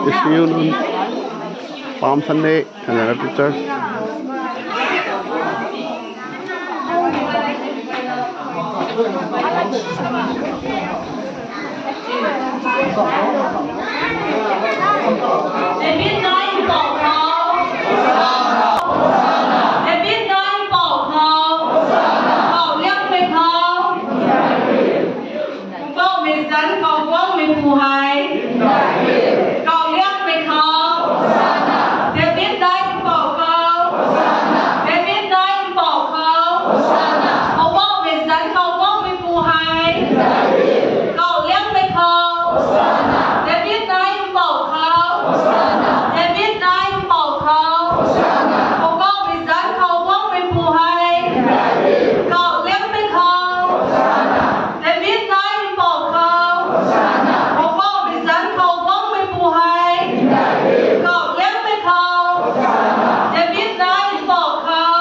This reunion, Palm Sunday, and the Rapid Church. ເດວິດນ້ອຍເຂົ້າ ເດວິດນ້ອຍເຂົ້າ ເຂົ້າລ້ຽງແມ່ເຖົ້າ ເຂົ້າແມ່ສັນ ເຂົ້າກວາງແມ່ຜູ້ໃຫ້ ເຂົ້າລ້ຽງແມ່ເຖົ້າ ເດວິດນ້ອຍເຂົ້າ ເຂົ້າ ເດວິດນ້ອຍເຂົ້າ ເຂົ້າ ເຂົ້າແມ່ສັນ ເຂົ້າກວາງແມ່ ຜູ້ໃຫ້ ເຂົ້າລ້ຽງແມ່ເຖົ້າ ເດວິດນ້ອຍເຂົ້າ ເຂົ້າ ເດວິດນ້ອຍເຂົ້າ ເຂົ້າ ເຂົ້າແມ່ສັນ ເຂົ້າກວາງແມ່ຜູ້ໃຫ້ ເຂົ້າລ້ຽງແມ່ເຖົ້າ ເດວິດນ້ອຍເຂົ້າ ເຂົ້າ ເຂົ້າແມ່ສັນ ເຂົ້າກວາງແມ່ຜູ້ໃຫ້ ເຂົ້າລ້ຽງແມ່ເຖົ້າ ເດວິດນ້ອຍເຂົ້າ ເຂົ້າ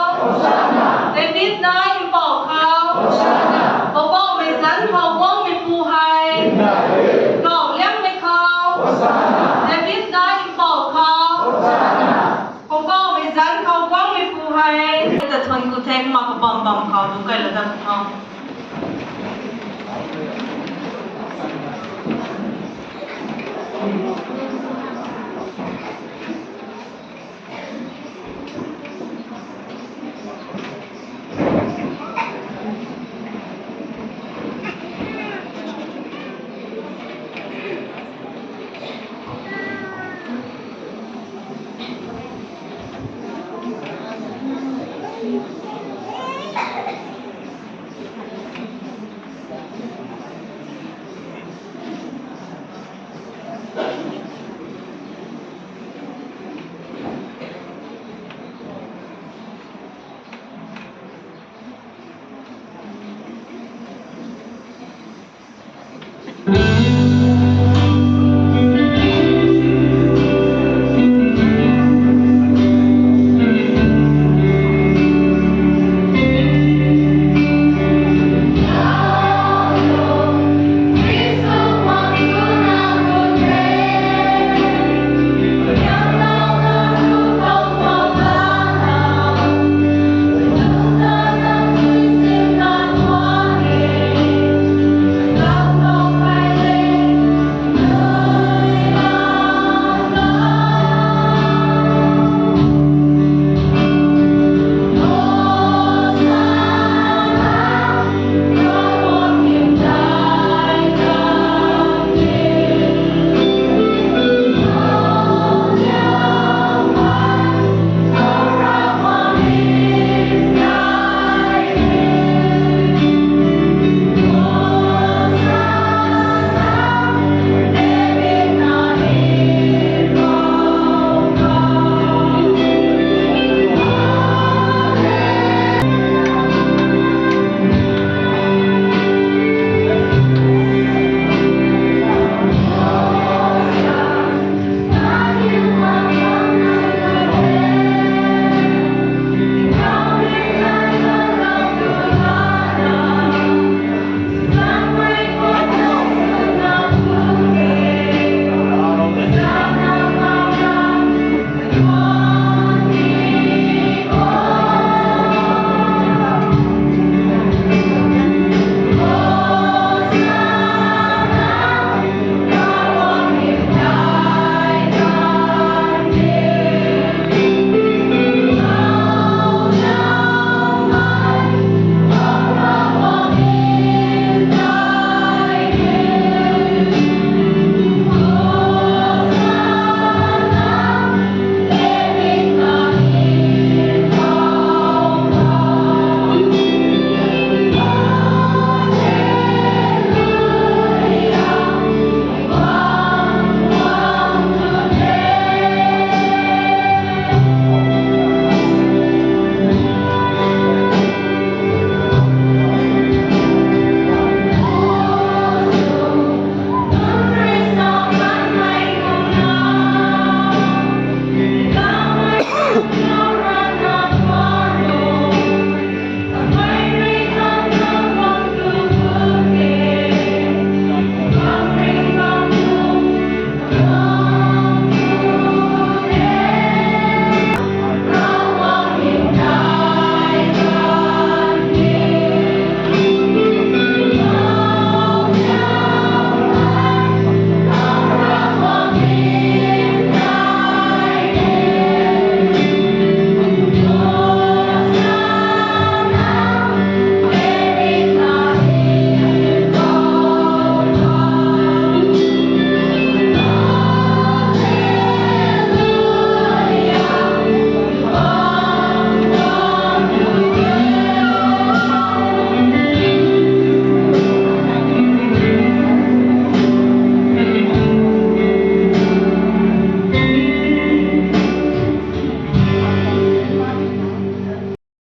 ເດວິດນ້ອຍເຂົ້າ ເຂົ້າ ເຂົ້າແມ່ສັນ ເຂົ້າກວາງແມ່ຜູ້ໃຫ້ ເຂົ້າລ້ຽງແມ່ເຖົ້າ ເດວິດນ້ອຍເຂົ້າ ເຂົ້າ ເຂົ້າແມ່ສັນ ເຂົ້າກວາງແມ່ຜູ້ໃຫ້ ຈະເຊີນຄູເທັງມາປະປ້ອມປ້ອມເຂົ້າ ດູໃກ້ລະດັບເຮົາ.